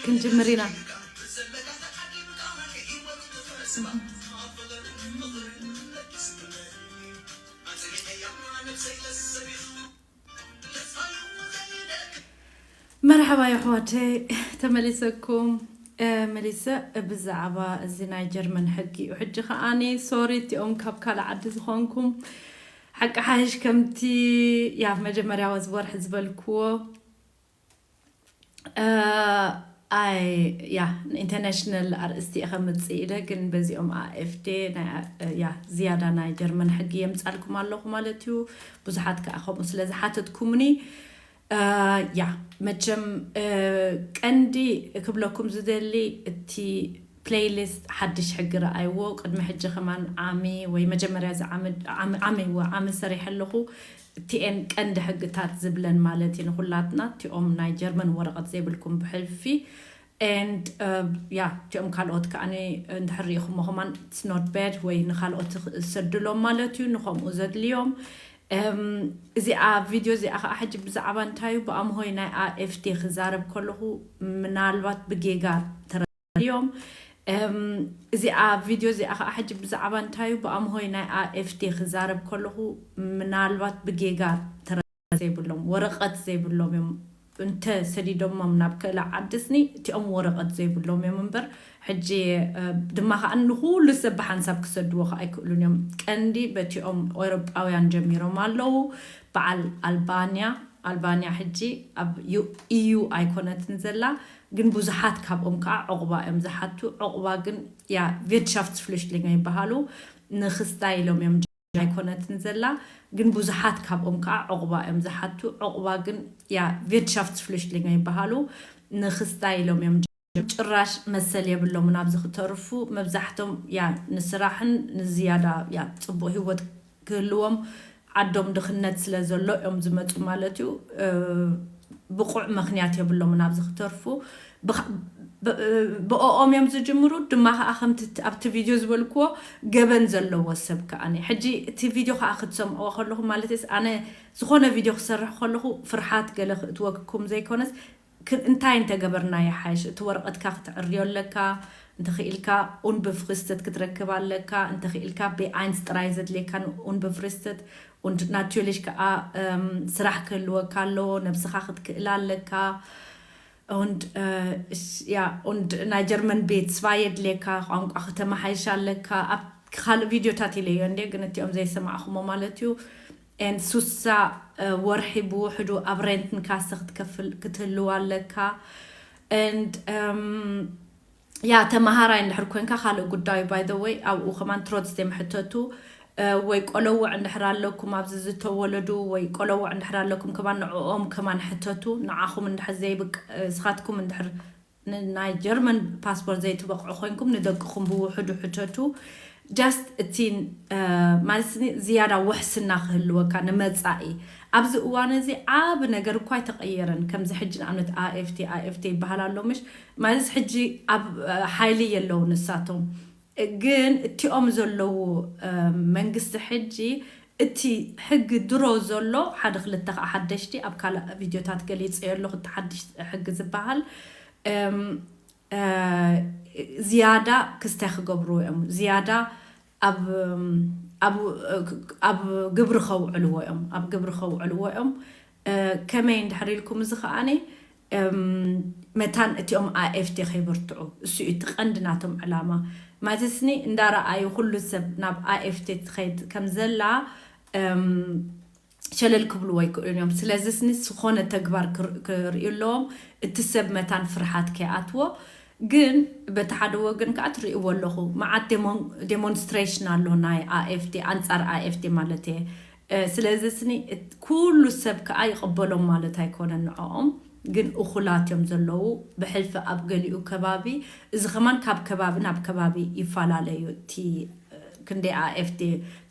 ክንጅምር ኢና። መርሓባ የሕዋተይ፣ ተመሊሰኩም። መሊሰ ብዛዕባ እዚ ናይ ጀርመን ሕጊ እዩ። ሕጂ ከዓኒ ሶሪ እቲኦም ካብ ካልእ ዓዲ ዝኾንኩም ሓቂ ሓይሽ ከምቲ ያ መጀመርያ ወዚ ወርሒ ዝበልክዎ ኣይ ያ ኢንተርናሽናል ኣርእስቲ እየ ከምፅእ ኢለ፣ ግን በዚኦም ኣኤፍዴ ያ ዝያዳ ናይ ጀርመን ሕጊ የምፃልኩም ኣለኹ ማለት እዩ። ብዙሓት ከዓ ከምኡ ስለ ዝሓተትኩምኒ ያ መቸም ቀንዲ ክብለኩም ዝደሊ እቲ ፕሌይሊስት ሓድሽ ሕጊ ረኣይዎ። ቅድሚ ሕጂ ከማን ዓሚ ወይ መጀመርያ ዓሚ ዓሚ ዓሚ ሰሪሐ ኣለኹ። እቲኤን ቀንዲ ሕግታት ዝብለን ማለት እዩ ንኹላትና እቲኦም ናይ ጀርመን ወረቐት ዘይብልኩም ብሕልፊ and ያ እቲኦም ካልኦት ከዓኒ እንድሕር ሪኢኹሞ ከማን it's not bad ወይ ንካልኦት ዝሰድሎም ማለት እዩ ንኸምኡ ዘድልዮም። እዚኣ ቪድዮ እዚኣ ከዓ ሕጂ ብዛዕባ እንታይ እዩ ብኣምሆይ ናይ ኣኤፍቲ ክዛረብ ከለኹ ምናልባት ብጌጋ ተረድዮም። እዚኣ ቪድዮ እዚኣ ከዓ ሕጂ ብዛዕባ እንታይ እዩ ብኣምሆይ ናይ ኣኤፍቲ ክዛረብ ከለኹ ምናልባት ብጌጋ ተረ ዘይብሎም ወረቐት ዘይብሎም እዮም እንተ ሰዲዶሞም ናብ ክእለ ዓድስኒ እቲኦም ወረቐት ዘይብሎም እዮም እምበር ሕጂ ድማ ከዓ ንኩሉ ሰብ ብሓንሳብ ክሰድዎ ከዓ ኣይክእሉን እዮም። ቀንዲ በቲኦም ኤውሮጳውያን ጀሚሮም ኣለዉ። በዓል ኣልባንያ ኣልባንያ ሕጂ ኣብ ኢዩ ኣይኮነትን ዘላ፣ ግን ብዙሓት ካብኦም ከዓ ዕቑባ እዮም ዝሓቱ። ዕቑባ ግን ያ ቪርትሻፍትስፍሉሽትሊንግ ይበሃሉ። ንክስታይ ኢሎም እዮም ኣይኮነትን ዘላ፣ ግን ብዙሓት ካብኦም ከዓ ዕቑባ እዮም ዝሓቱ። ዕቑባ ግን ያ ቪርትሻፍትስፍሉሽትሊንግ ይበሃሉ። ንክስታይ ኢሎም እዮም ጭራሽ መሰል የብሎምን ኣብዚ ክተርፉ። መብዛሕቶም ያ ንስራሕን ንዝያዳ ያ ፅቡቕ ህይወት ክህልዎም ዓዶም ድኽነት ስለ ዘሎ እዮም ዝመፁ ማለት እዩ። ብቑዕ ምኽንያት የብሎምን ኣብዚ ክተርፉ። ብኦኦም እዮም ዝጅምሩ ድማ ከዓ ከምቲ ኣብቲ ቪድዮ ዝበልክዎ ገበን ዘለዎ ሰብ ከዓ ሕጂ እቲ ቪድዮ ከዓ ክትሰምዕዎ ከለኹ ማለት ኣነ ዝኾነ ቪድዮ ክሰርሕ ከለኹ ፍርሓት ገለ ክእትወኩም ዘይኮነስ እንታይ እንተገበርና ይሓይሽ እቲ ወረቐትካ ክትዕርዮ ኣለካ። እንተኽኢልካ ኡንብፍሪስትት ክትረክብ ኣለካ። እንተኽኢልካ ብኣይንስ ጥራይ ዘድልየካ ኡንብፍሪስትት und natürlich ከዓ ስራሕ ክህልወካ ኣለዎ። ነብስኻ ክትክእል ኣለካ። Und ja und ናይ ጀርመን ቤት ስባ የድልየካ። ቋንቋ ከተመሓይሽ ኣለካ። ኣብ ካልእ ቪድዮታት ኢለዮ እንደ ግን እቲኦም ዘይሰማዕኹሞ ማለት እዩ። And ሱሳ ወርሒ ብውሕዱ ኣብ ሬንትን ካሰ ክትከፍል ክትህልው ኣለካ። And ያ ተመሃራይ እንድሕር ኮንካ ካልእ ጉዳዩ by the way ኣብኡ ከማን ትሮትስቴም ሕተቱ። ወይ ቆለውዕ እንድሕር ኣለኩም ኣብዚ ዝተወለዱ ወይ ቆለውዕ እንድሕር ኣለኩም ከማን ንዕኦም ከማን ሕተቱ። ንዓኹም እንድሕር ዘይብቅ ስኻትኩም እንድሕር ናይ ጀርመን ፓስፖርት ዘይትበቕዑ ኮይንኩም ንደቅኹም ብውሕዱ ሕተቱ። Just እቲ ማለት ዝያዳ ውሕስና ክህልወካ ንመፃኢ። ኣብዚ እዋን እዚ ዓብ ነገር እኳ ኣይተቐየረን። ከምዚ ሕጂ ንኣብነት ኣኤፍቲ ኣኤፍቲ ይበሃል ኣሎ ምሽ ማለት ሕጂ ኣብ ሓይሊ የለው ንሳቶም። ግን እቲኦም ዘለዉ መንግስቲ ሕጂ እቲ ሕጊ ድሮ ዘሎ ሓደ ክልተ ከዓ ሓደሽቲ ኣብ ካልእ ቪድዮታት ገሊፀዮ ኣለኹ። እቲ ሓድሽ ሕጊ ዝበሃል ዝያዳ ክስታይ ክገብርዎ እዮም። ዝያዳ ኣብ ግብሪ ከውዕልዎ እዮም። ኣብ ግብሪ ከውዕልዎ እዮም። ከመይ እንድሕር ኢልኩም እዚ ከዓኒ መታን እቲኦም ኣኤፍቲ ከይብርትዑ እሱ እዩ እቲ ቀንዲ ናቶም ዕላማ። ማለትስኒ እንዳረኣዩ ኩሉ ሰብ ናብ ኣኤፍቲ ትኸይድ ከም ዘላ ሸለል ክብልዎ ኣይክእሉን እዮም። ስለዚ ስኒ ዝኾነ ተግባር ክርእዩ ኣለዎም። እቲ ሰብ መታን ፍርሓት ከይኣትዎ። ግን በቲ ሓደ ወገን ከዓ ትርእይዎ ኣለኹ መዓት ዴሞንስትሬሽን ኣሎ ናይ ኣኤፍቲ ኣንፃር ኣኤፍቲ ማለት እየ። ስለዚ ስኒ ኩሉ ሰብ ከዓ ይቕበሎም ማለት ኣይኮነን ንዕኦም። ግን እኹላት እዮም ዘለዉ። ብሕልፊ ኣብ ገሊኡ ከባቢ፣ እዚ ከማን ካብ ከባቢ ናብ ከባቢ ይፈላለዩ። እቲ ክንደይ ኣኤፍቲ፣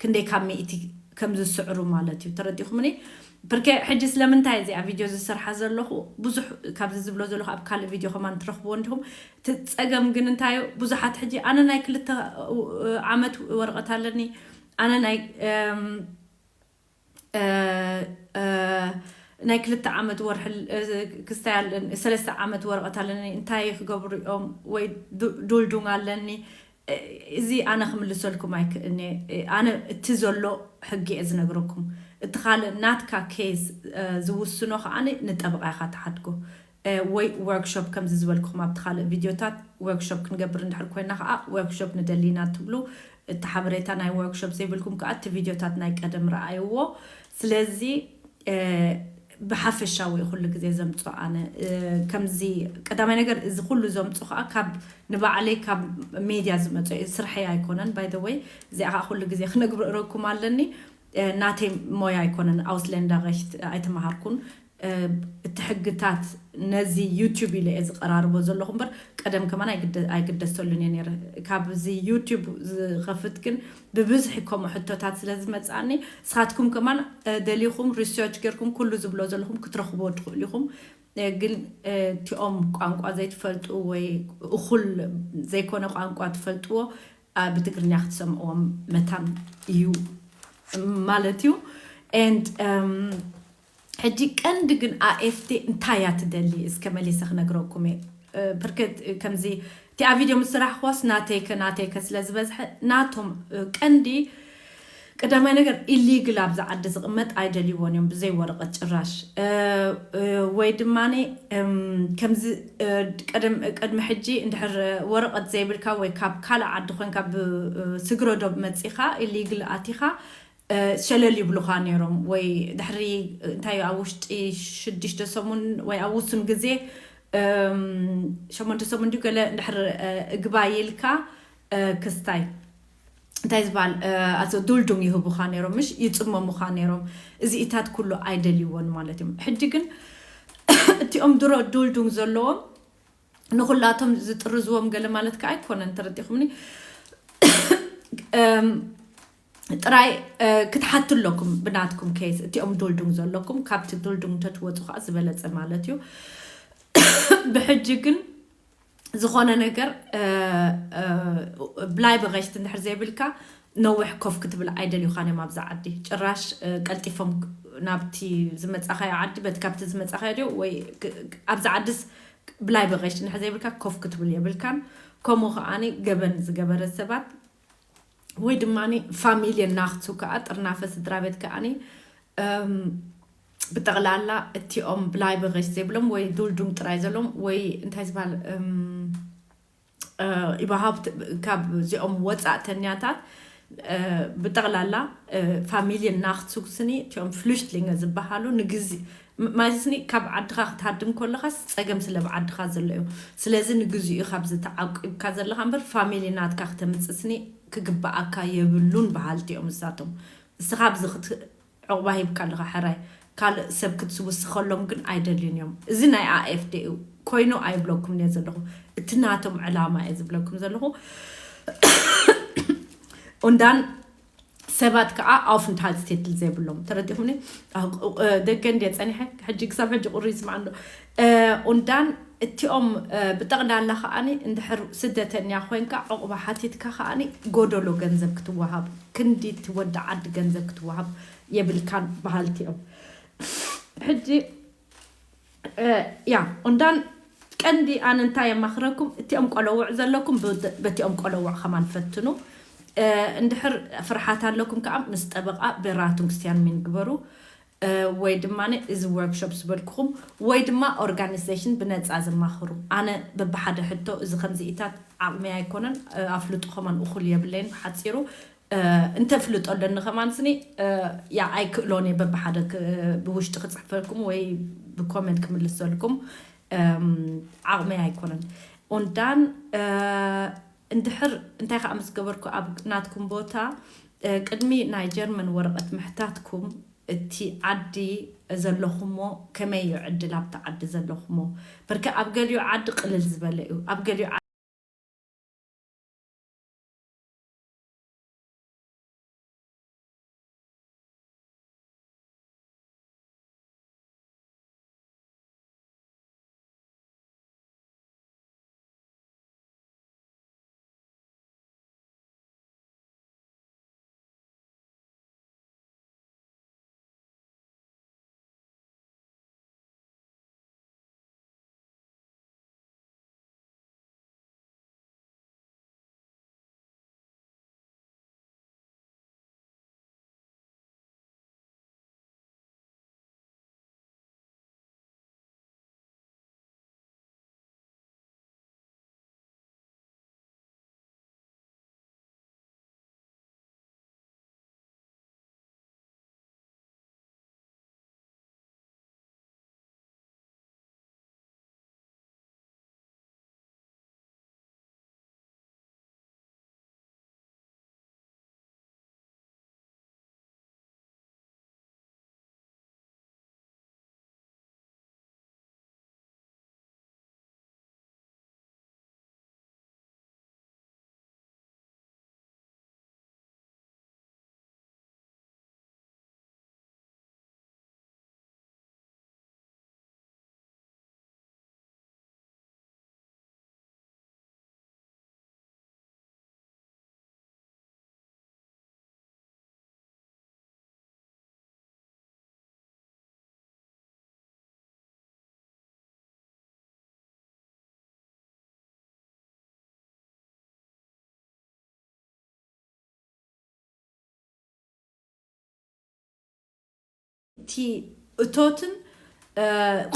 ክንደይ ካብ ሚእቲ ከም ዝስዕሩ ማለት እዩ። ተረዲኹምኒ? ብርከ ሕጂ ስለምንታይ እዚኣ ቪድዮ ዝሰርሓ ዘለኹ፣ ብዙሕ ካብዚ ዝብሎ ዘለኹ ኣብ ካልእ ቪድዮ ከማን ትረኽብዎ እንዲኹም። እቲ ጸገም ግን እንታይ እዩ? ብዙሓት ሕጂ ኣነ ናይ ክልተ ዓመት ወረቐት ኣለኒ፣ ኣነ ናይ ናይ ክልተ ዓመት ወርሒ ክስታይ ኣለኒ፣ ሰለስተ ዓመት ወረቐት ኣለኒ፣ እንታይ ክገብሩ እዮም? ወይ ዱልዱንግ ኣለኒ። እዚ ኣነ ክምልሰልኩም ኣይክእልኒ። ኣነ እቲ ዘሎ ሕጊ እየ ዝነግረኩም። እቲ ካልእ ናትካ ኬስ ዝውስኖ ከዓ ንጠበቓ ኢኻ ትሓትጎ። ወይ ወርክሾፕ ከምዚ ዝበልኩኹም ኣብቲ ካልእ ቪድዮታት ወርክሾፕ ክንገብር እንድሕር ኮይና ከዓ ወርክሾፕ ንደሊና ትብሉ። እቲ ሓበሬታ ናይ ወርክሾፕ ዘይብልኩም ከዓ እቲ ቪድዮታት ናይ ቀደም ረኣይዎ። ስለዚ ብሓፈሻዊ ኩሉ ግዜ ዘምፅኦ ኣነ ከምዚ ቀዳማይ ነገር እዚ ኩሉ ዘምፁ ከዓ ካብ ንባዕለይ ካብ ሜድያ ዝመፀ ስርሐይ ኣይኮነን። ባይ ወይ እዚኣ ከዓ ኩሉ ግዜ ክነግረኩም ኣለኒ። ናተይ ሞያ ኣይኮነን፣ ኣውስለንዳ ሬክት ኣይተመሃርኩን። እቲ ሕግታት ነዚ ዩቲዩብ ኢለ እየ ዝቀራርቦ ዘለኹ እምበር ቀደም ከማን ኣይግደሰሉን እየ ነይረ። ካብዚ ዩቲዩብ ዝኸፍት ግን ብብዝሒ ከምኡ ሕቶታት ስለ ዝመፅኣኒ ንስኻትኩም ከማን ደሊኹም ሪሰርች ጌርኩም ኩሉ ዝብሎ ዘለኹም ክትረኽብዎ ትኽእሉ ኢኹም። ግን እቲኦም ቋንቋ ዘይትፈልጡ ወይ እኹል ዘይኮነ ቋንቋ ትፈልጥዎ ብትግርኛ ክትሰምዕዎም መታን እዩ ማለት እዩ። And ሕጂ ቀንዲ ግን ኣኤፍቲ እንታይ እያ ትደሊ? እስከ መሊሰ ክነግረኩም እየ። ብርክት ከምዚ እቲኣ ቪድዮ ምስ ስራሕክዋስ ናተይከ ናተይከ ስለ ዝበዝሐ ናቶም ቀንዲ ቀዳማይ ነገር ኢሊግል ኣብዚ ዓዲ ዝቕመጥ ኣይደልይዎን እዮም ብዘይ ወረቐት ጭራሽ። ወይ ድማ ከምዚ ቅድሚ ሕጂ እንድሕር ወረቐት ዘይብልካ ወይ ካብ ካልእ ዓዲ ኮንካ ብስግረዶ መፂኻ ኢሊግል ኣቲኻ ሸለል ይብሉኻ ነይሮም። ወይ ድሕሪ እንታይ ኣብ ውሽጢ ሽዱሽተ ሰሙን ወይ ኣብ ውሱን ግዜ ሸሞንተ ሰሙን ድዩ ገለ እንድሕር እግባይ ኢልካ ክስታይ እንታይ ዝበሃል ኣቶ ዱልዱም ይህቡኻ ነይሮም፣ ምሽ ይፅመሙኻ ነይሮም። እዚኢታት ኩሉ ኣይደልይዎን ማለት እዮም። ሕጂ ግን እቲኦም ድሮ ዱልዱም ዘለዎም ንኹላቶም ዝጥርዝዎም ገለ ማለት ከዓ ኣይኮነን። ተረዲኹምኒ? ጥራይ ክትሓቱ ኣለኩም ብናትኩም ኬስ እቲኦም ዱልዱም ዘለኩም ካብቲ ዱልዱም እንተትወፁ ከዓ ዝበለፀ ማለት እዩ። ብሕጂ ግን ዝኾነ ነገር ብላይ በቐሽቲ እንድሕር ዘይብልካ ነዊሕ ኮፍ ክትብል ኣይደልዩኻን እዮም ኣብዚ ዓዲ። ጭራሽ ቀልጢፎም ናብቲ ዝመፃኻዮ ዓዲ በቲ ካብቲ ዝመፃኻዮ ድዮ ወይ ኣብዚ ዓድስ ብላይ በቐሽቲ እንድሕር ዘይብልካ ኮፍ ክትብል የብልካን። ከምኡ ከዓኒ ገበን ዝገበረ ሰባት ወይ ድማ ፋሚሊ ናኽቱ ከዓ ጥርናፈ ስድራ ቤት ከዓኒ ብጠቕላላ እቲኦም ብላይ በቐሽ ዘይብሎም ወይ ዱልዱም ጥራይ ዘለዎም ወይ እንታይ ዝበሃል ይበሃብ ካብ እዚኦም ወፃእተኛታት ብጠቕላላ ፋሚሊ ናኽቱ ስኒ እቲኦም ፍሉሽትሊንገ ዝበሃሉ ንግዚ ማለት ስኒ ካብ ዓድኻ ክትሃድም ከለኻስ ፀገም ስለ ብዓድኻ ዘሎ እዩ። ስለዚ ንግዚኡ ካብዚ ተዓቂብካ ዘለኻ እምበር ፋሚሊ ናትካ ክተምፅእ ስኒ ክግበኣካ የብሉን በሃልቲ እዮም እሳቶም። እስኻ ኣብዚ ዕቑባ ሂብካ ኣለኻ ሕራይ ካልእ ሰብ ክትስውስኸሎም ግን ኣይደልዩን እዮም። እዚ ናይ ኣኤፍዴ እዩ ኮይኑ ኣይብለኩም እየ ዘለኹ። እቲ ናቶም ዕላማ እየ ዝብለኩም ዘለኹ። ኡንዳን ሰባት ከዓ ኣውፍንታልስቴትል ዘይብሎም ተረዲኹምኒ። ደገ እንድየ ፀኒሐ ሕጂ ክሳብ ሕጂ ቁሪ ይስማዕ ኣሎ። ኡንዳን እቲኦም ብጠቕላላ ከዓኒ እንድሕር ስደተኛ ኮይንካ ዕቑባ ሓቲትካ ከዓኒ ጎደሎ ገንዘብ ክትወሃብ ክንዲ እቲ ወዲ ዓዲ ገንዘብ ክትወሃብ የብልካን በሃልቲ እዮም። ሕጂ ያ ኡንዳን ቀንዲ ኣነ እንታይ የማኽረኩም እቲኦም ቆለውዕ ዘለኩም በቲኦም ቆለውዕ ከማን ፈትኑ። እንድሕር ፍርሓት ኣለኩም ከዓ ምስ ጠበቃ ቤራቱን ክስትያን ሚን ግበሩ። ወይ ድማ እዚ ወርክሾፕ ዝበልኩኹም ወይ ድማ ኦርጋኒዜሽን ብነፃ ዝማኽሩ። ኣነ በብሓደ ሕቶ እዚ ከምዚኢታት ዓቕሚ ኣይኮነን ኣፍልጡ ከማን እኹል የብለይን ብሓፂሩ እንተፍልጦ ኣለኒ ከማን ስኒ ያ ኣይክእሎን እየ በብሓደ ብውሽጢ ክፅሕፈልኩም ወይ ብኮመንት ክምልሰልኩም ዓቕሚ ኣይኮነን። ኡንዳን እንድሕር እንታይ ከዓ ምስ ገበርኩ ኣብ ናትኩም ቦታ ቅድሚ ናይ ጀርመን ወረቐት ምሕታትኩም እቲ ዓዲ ዘለኹሞ ከመይ እዩ ዕድል ኣብቲ ዓዲ ዘለኹሞ? በርከ ኣብ ገሊኡ ዓዲ ቅልል ዝበለ እዩ። ኣብ ገሊኡ እቲ እቶትን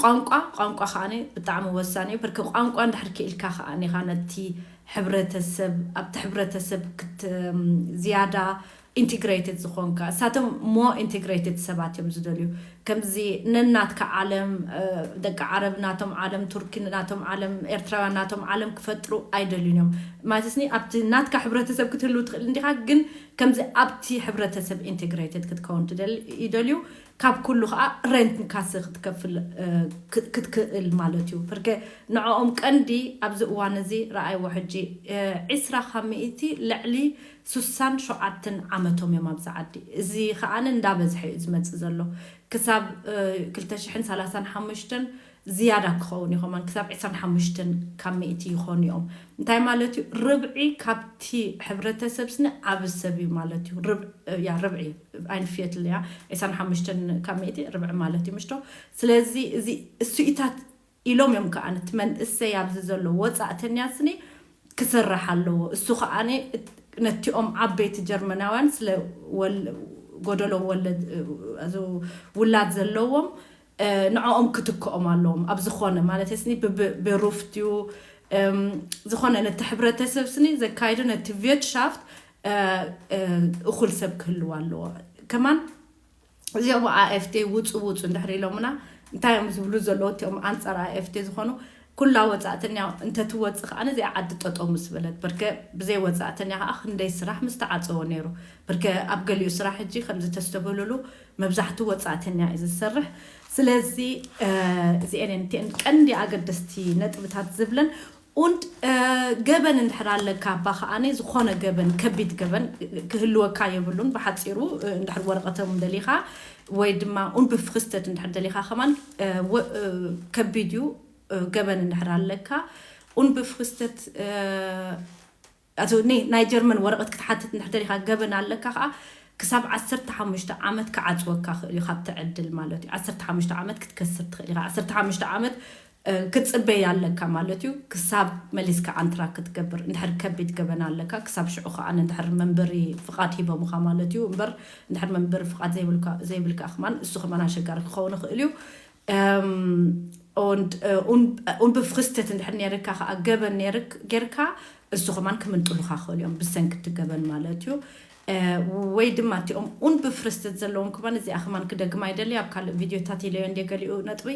ቋንቋ ቋንቋ ከዓ ብጣዕሚ ወሳኒ እዩ። ብርክ ቋንቋ እንድሕር ክኢልካ ከዓ ኻ ነቲ ሕብረተሰብ ኣብቲ ሕብረተሰብ ዝያዳ ኢንቴግሬትድ ዝኾንካ እሳቶም ሞ ኢንቴግሬትድ ሰባት እዮም ዝደልዩ። ከምዚ ነናትካ ዓለም ደቂ ዓረብ ናቶም ዓለም ቱርኪ ናቶም ዓለም ኤርትራውያን ናቶም ዓለም ክፈጥሩ ኣይደልዩን እዮም። ማለትስኒ ኣብቲ ናትካ ሕብረተሰብ ክትህልው ትኽእል እንዲኻ፣ ግን ከምዚ ኣብቲ ሕብረተሰብ ኢንቴግሬትድ ክትከውን ይደልዩ። ካብ ኩሉ ከዓ ሬንት ንካስ ክትከፍል ክትክእል ማለት እዩ። ብርክ ንዕኦም ቀንዲ ኣብዚ እዋን እዚ ረኣይዎ ሕጂ ዒስራ ካብ ሚእቲ ልዕሊ ሱሳን ሸውዓተን ዓመቶም እዮም ኣብዚ ዓዲ። እዚ ከዓ እንዳበዝሐ እዩ ዝመፅእ ዘሎ። ክሳብ ክልተ ሽሕን ሰላሳን ሓሙሽተን ዝያዳ ክኸውን ይኸማን ክሳብ ዕስራን ሓሙሽተን ካብ ሚእቲ ይኾኑ እዮም። እንታይ ማለት እዩ? ርብዒ ካብቲ ሕብረተሰብ ስኒ ዓብ ሰብ እዩ ማለት እዩ። ርብዒ ያ ርብዒ ኣይንፍየትል እያ ዕስራን ሓሙሽተን ካብ ሚእቲ ርብዒ ማለት እዩ ምሽቶ። ስለዚ እዚ እሱኢታት ኢሎም እዮም ከዓ ነቲ መንእሰይ ኣብዚ ዘሎ ወፃእተኛ ስኒ ክሰርሕ ኣለዎ። እሱ ከዓ ነቲኦም ዓበይቲ ጀርመናውያን ስለ ጎደሎ ወለድ ውላድ ዘለዎም ንዕኦም ክትክኦም ኣለዎም። ኣብ ዝኾነ ማለት ስኒ ብሩፍት እዩ ዝኾነ ነቲ ሕብረተሰብ ስኒ ዘካይዱ ነቲ ቬትሻፍት እኹል ሰብ ክህልው ኣለዎ። ከማን እዚኦም ኣኤፍቴ ውፁ ውፁ እንድሕር ኢሎምና እንታይ እዮም ዝብሉ ዘለዉ? እቲኦም ኣንፃር ኣኤፍቴ ዝኾኑ ኩላ ወፃእተኛ እንተትወፅእ ከዓ ነዚኣ ዓዲ ጠጠው ምስ በለት በርከ ብዘይ ወፃእተኛ ከዓ ክንደይ ስራሕ ምስ ተዓፀወ ነይሩ። በርከ ኣብ ገሊኡ ስራሕ ሕጂ ከምዚ ተስተብህሉሉ መብዛሕቱ ወፃእተኛ እዩ ዝሰርሕ። ስለዚ እዚኤን እቲኤን ቀንዲ ኣገደስቲ ነጥብታት ዝብለን und ገበን እንድሕር ኣለካ እባ ከዓኒ ዝኾነ ገበን ከቢድ ገበን ክህልወካ የብሉን። ብሓፂሩ እንድሕር ወረቐቶም ደሊኻ ወይ ድማ unbefristet እንድሕር ደሊኻ ከማን ከቢድ እዩ። ገበን እንድሕር ኣለካ unbefristet ናይ ጀርመን ወረቐት ክትሓትት እንድሕር ደሊኻ ገበን ኣለካ ከዓ ክሳብ ዓሰርተ ሓሙሽተ ዓመት ክዓፅወካ ክእል እዩ ካብቲ ዕድል ማለት እዩ። ዓሰርተ ሓሙሽተ ዓመት ክትከስር ትኽእል ኢኻ። ዓሰርተ ሓሙሽተ ዓመት ክትፅበይ ኣለካ ማለት እዩ። ክሳብ መሊስካ ኣንትራ ክትገብር እንድሕር ከቢድ ገበን ኣለካ ክሳብ ሽዑ ከዓ እንድሕር መንበሪ ፍቓድ ሂቦምኻ ማለት እዩ። እምበር እንድሕር መንበሪ ፍቓድ ዘይብልካ ክማን እሱ ከማን ኣሸጋሪ ክኸውን ይኽእል እዩ። Und unbefristet እንድሕር ነርካ ከዓ ገበን ጌርካ እሱ ከማን ክምንጥሉኻ ክእል እዮም ብሰንኪ እቲ ገበን ማለት እዩ። ወይ ድማ እቲኦም unbefristet ዘለዎም ከማን እዚኣ ከማን ክደግማ ይደሊ ኣብ ካልእ ቪድዮታት ኢለዮ እንደ ገሊኡ ነጥቢ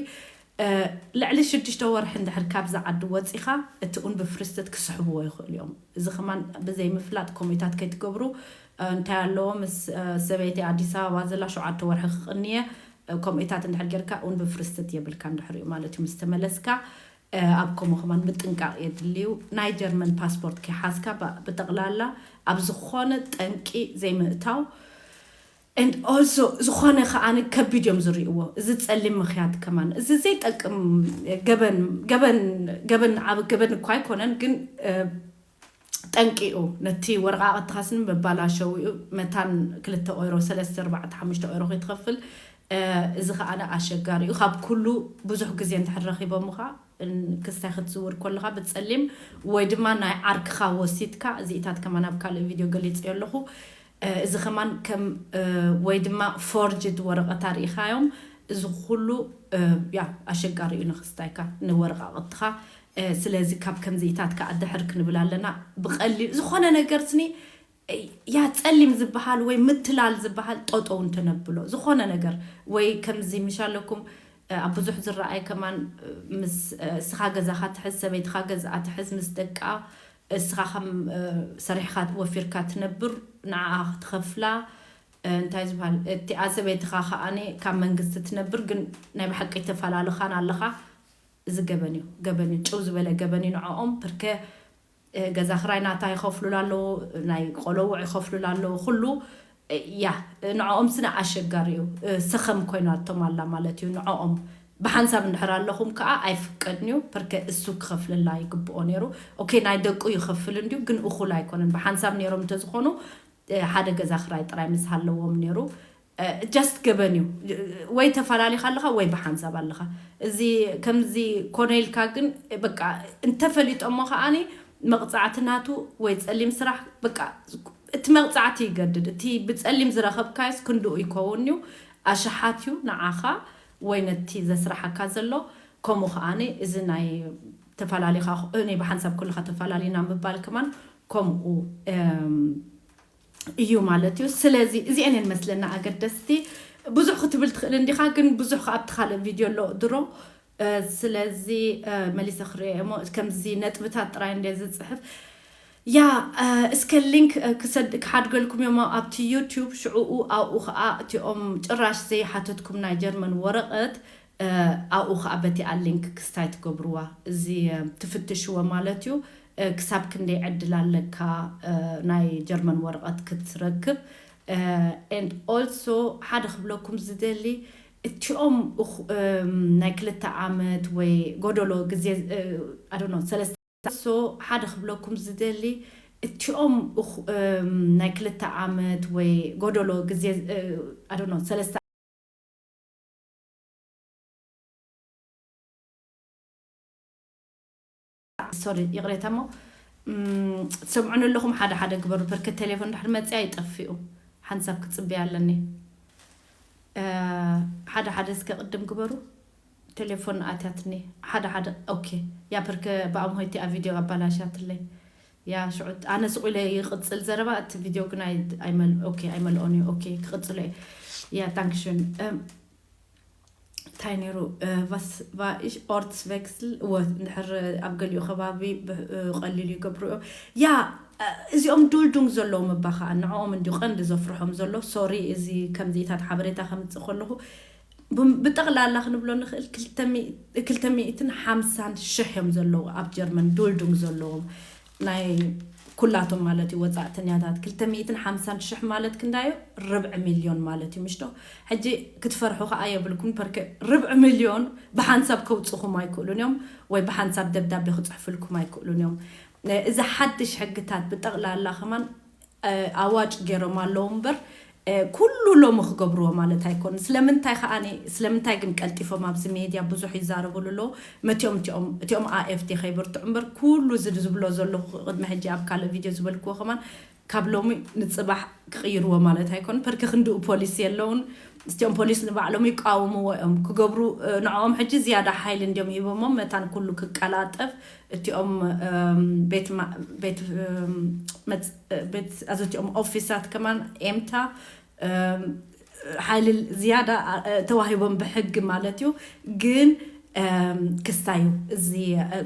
ልዕሊ ሽዱሽተ ወርሒ እንድሕር ካብዚ ዓዲ ወፂኻ እቲ unbefristet ክስሕብዎ ይኽእሉ እዮም። እዚ ከማን ብዘይ ምፍላጥ ኮሚታት ከይትገብሩ እንታይ ኣለዎ ምስ ሰበይቲ ኣዲስ ኣበባ ዘላ ሸውዓተ ወርሒ ክቕንየ። ከምኡታት እንድሕር ጌርካ እውን ብፍርስትት የብልካ እንድሕር እዩ ማለት እዩ። ምስ ተመለስካ ኣብ ከምኡ ከማን ምጥንቃቕ የድልዩ። ናይ ጀርመን ፓስፖርት ከይሓዝካ ብጠቕላላ ኣብ ዝኾነ ጠንቂ ዘይምእታው። And also ዝኾነ ከዓኒ ከቢድ እዮም ዝርእዎ። እዚ ጸሊም ምኽያድ ከማን፣ እዚ ዘይጠቅም ገበን ገበን ገበን ዓብ ገበን እኳ ኣይኮነን፣ ግን ጠንቂኡ ነቲ ወረቓቕትኻስን መባላሸዊኡ መታን ክልተ ኦይሮ ሰለስተ ኣርባዕተ ሓሙሽተ ኦይሮ ከይትኸፍል። እዚ ከዓኒ ኣሸጋሪ እዩ። ካብ ኩሉ ብዙሕ ግዜ እንድሕር ረኺቦምኻ ክስታይ ክትዝውር ከለኻ ብጸሊም ወይ ድማ ናይ ዓርክኻ ወሲድካ፣ እዚኢታት ከማን ኣብ ካልእ ቪድዮ ገሊጸዮ ኣለኹ። እዚ ከማን ከም ወይ ድማ ፎርጅድ ወረቐት ኣርኢኻዮም። እዚ ኩሉ ያ ኣሸጋሪ እዩ ንክስታይካ ንወረቓቕትኻ። ስለዚ ካብ ከምዚኢታት ከዓ ድሕር ክንብል ኣለና። ብቐሊል ዝኾነ ነገር ስኒ ያ ጸሊም ዝበሃል ወይ ምትላል ዝበሃል ጠጠው እንተነብሎ፣ ዝኾነ ነገር ወይ ከምዚ ምሽ ኣለኩም ኣብ ብዙሕ ዝረኣይ ከማን ምስ እስኻ ገዛኻ ትሕዝ፣ ሰበይትኻ ገዛኣ ትሕዝ፣ ምስ ደቃ እስኻ ከም ሰሪሕኻ ወፊርካ ትነብር፣ ንዓኣ ክትኸፍላ እንታይ ዝበሃል እቲኣ ሰበይትኻ ከዓኒ ካብ መንግስቲ ትነብር፣ ግን ናይ ብሓቂ ተፈላልኻን ኣለኻ። እዚ ገበን እዩ፣ ገበን እዩ፣ ጭው ዝበለ ገበን እዩ ንዕኦም። ፕርከ ገዛ ክራይ ናታ ይኸፍሉላ ኣለዉ፣ ናይ ቆለውዕ ይኸፍሉላ ኣለዉ። ኩሉ ያ ንዕኦም ስነ ኣሸጋሪ እዩ። ሰኸም ኮይናቶም ኣላ ማለት እዩ። ንዕኦም ብሓንሳብ እንድሕር ኣለኹም ከዓ ኣይፍቀድን እዩ። ፕርከ እሱ ክኸፍልላ ይግብኦ ነይሩ። ኦኬ ናይ ደቁ ይኸፍል እንድዩ፣ ግን እኹል ኣይኮነን። ብሓንሳብ ነይሮም እንተዝኾኑ ሓደ ገዛ ክራይ ጥራይ ምስ ሃለዎም ነይሩ። ጀስት ገበን እዩ። ወይ ተፈላሊኻ ኣለኻ ወይ ብሓንሳብ ኣለኻ። እዚ ከምዚ ኮነ ኢልካ ግን በቃ እንተፈሊጦሞ ከዓኒ መቕፃዕቲ ናቱ ወይ ፀሊም ስራሕ በቃ እቲ መቕፃዕቲ ይገድድ። እቲ ብፀሊም ዝረኸብካዮስ ክንድኡ ይከውን እዩ። ኣሽሓት እዩ ንዓኻ ወይ ነቲ ዘስራሓካ ዘሎ። ከምኡ ከዓኒ እዚ ናይ ተፈላሊኻ እኔ ብሓንሳብ ኩልኻ ተፈላሊና ምባል ከማን ከምኡ እዩ ማለት እዩ። ስለዚ እዚአን እየን መስለና ኣገደስቲ። ብዙሕ ክትብል ትኽእል እንዲኻ፣ ግን ብዙሕ ኣብቲ ካልእ ቪድዮ ኣሎ ድሮ። ስለዚ መሊሰ ክርእዮ እሞ ከምዚ ነጥብታት ጥራይ እንደ ዝፅሕፍ ያ እስከ ሊንክ ክሰድ ክሓድገልኩም እዮም ኣብቲ ዩቱብ። ሽዕኡ ኣብኡ ከዓ እቲኦም ጭራሽ ዘይሓተትኩም ናይ ጀርመን ወረቐት ኣብኡ ከዓ በቲኣ ሊንክ ክስታይ ትገብርዋ፣ እዚ ትፍትሽዎ ማለት እዩ። ክሳብ ክንደይ ዕድል ኣለካ ናይ ጀርመን ወረቐት ክትረክብ። And also ሓደ ክብለኩም ዝደሊ እቲኦም ናይ ክልተ ዓመት ወይ ጎደሎ ግዜ ኣዶኖ ሰለስተ so ሓደ ክብለኩም ዝደሊ እቲኦም ናይ ክልተ ዓመት ወይ ጎደሎ ግዜ ኣዶኖ ሰለስተ ሶሪ ይቕሬታ እሞ ትሰምዑኒ ኣለኹም። ሓደ ሓደ ግበሩ በርከ ቴሌፎን ድሕር መፅያ ይጠፍኡ ሓንሳብ ክፅበያ ኣለኒ። ሓደ ሓደ እስከ ቅድም ግበሩ። ቴሌፎን ኣትያትኒ ሓደ ሓደ ኦኬ። ያ በርከ ብኣምሆይቲ ኣብ ቪድዮ ኣባላሻትለይ። ያ ሽዑ ኣነ ስቑ ኢለ ይቕጽል ዘረባ፣ እቲ ቪድዮ ግን ኣይ- ኣይመል- ኦኬ ኣይመልኦን እዩ። ኦኬ ክቕጽሎ እየ። ያ ዳንክሽን እንታይ ነይሩ? ቫስ ቫ ኢሽ ኦርትስ ቬክስል እወ እንድሕር ኣብ ገሊኡ ከባቢ ቀሊሉ ይገብሩ እዮም። ያ እዚኦም ዱልዱንግ ዘለዎም እባ ከዓ ንዕኦም እንዲ ቀንዲ ዘፍርሖም ዘሎ። ሶሪ እዚ ከምዚኢታት ሓበሬታ ከምፅእ ከለኹ ብጠቕላላ ክንብሎ ንኽእል ክልተ ሚእትን ሓምሳን ሽሕ እዮም ዘለዉ ኣብ ጀርመን ዱልዱንግ ዘለዎም ናይ ኩላቶም ማለት እዩ ወፃእተኛታት ክልተ ሚእትን ሓምሳን ሽሕ ማለት ክንዳዮ ርብዒ ሚልዮን ማለት እዩ ምሽቶ። ሕጂ ክትፈርሑ ከዓ የብልኩም ፐርከ ርብዒ ሚልዮን ብሓንሳብ ከውፅኹም ኣይክእሉን እዮም ወይ ብሓንሳብ ደብዳቤ ክፅሕፍልኩም ኣይክእሉን እዮም። እዚ ሓድሽ ሕግታት ብጠቕላላ ከማን ኣዋጭ ገይሮም ኣለዉ እምበር ኩሉ ሎሚ ክገብርዎ ማለት ኣይኮን። ስለምንታይ ከዓኒ ስለምንታይ ግን ቀልጢፎም ኣብዚ ሜድያ ብዙሕ ይዛረብሉ ኣለዉ። መቲኦም እቲኦም እቲኦም ኣኤፍቲ ከይብርትዑ እምበር ኩሉ እዚ ዝብሎ ዘለኹ ቅድሚ ሕጂ ኣብ ካልእ ቪድዮ ዝበልክዎ ከማን ካብ ሎሚ ንፅባሕ ክቕይርዎ ማለት ኣይኮን። ፐርኪ ክንድኡ ፖሊስ የለውን። እቲኦም ፖሊስ ንባዕሎም ይቃወምዎ እዮም ክገብሩ ንዕኦም ሕጂ ዝያዳ ሓይሊ እንዲዮም ሂቦሞም መታን ኩሉ ክቀላጠፍ እቲኦም ቤት ቤት ቤት ኣዘቲኦም ኦፊሳት ከማን ኤምታ ሓይሊ ዝያዳ ተዋሂቦም ብሕጊ ማለት እዩ። ግን ክስታዩ እዚ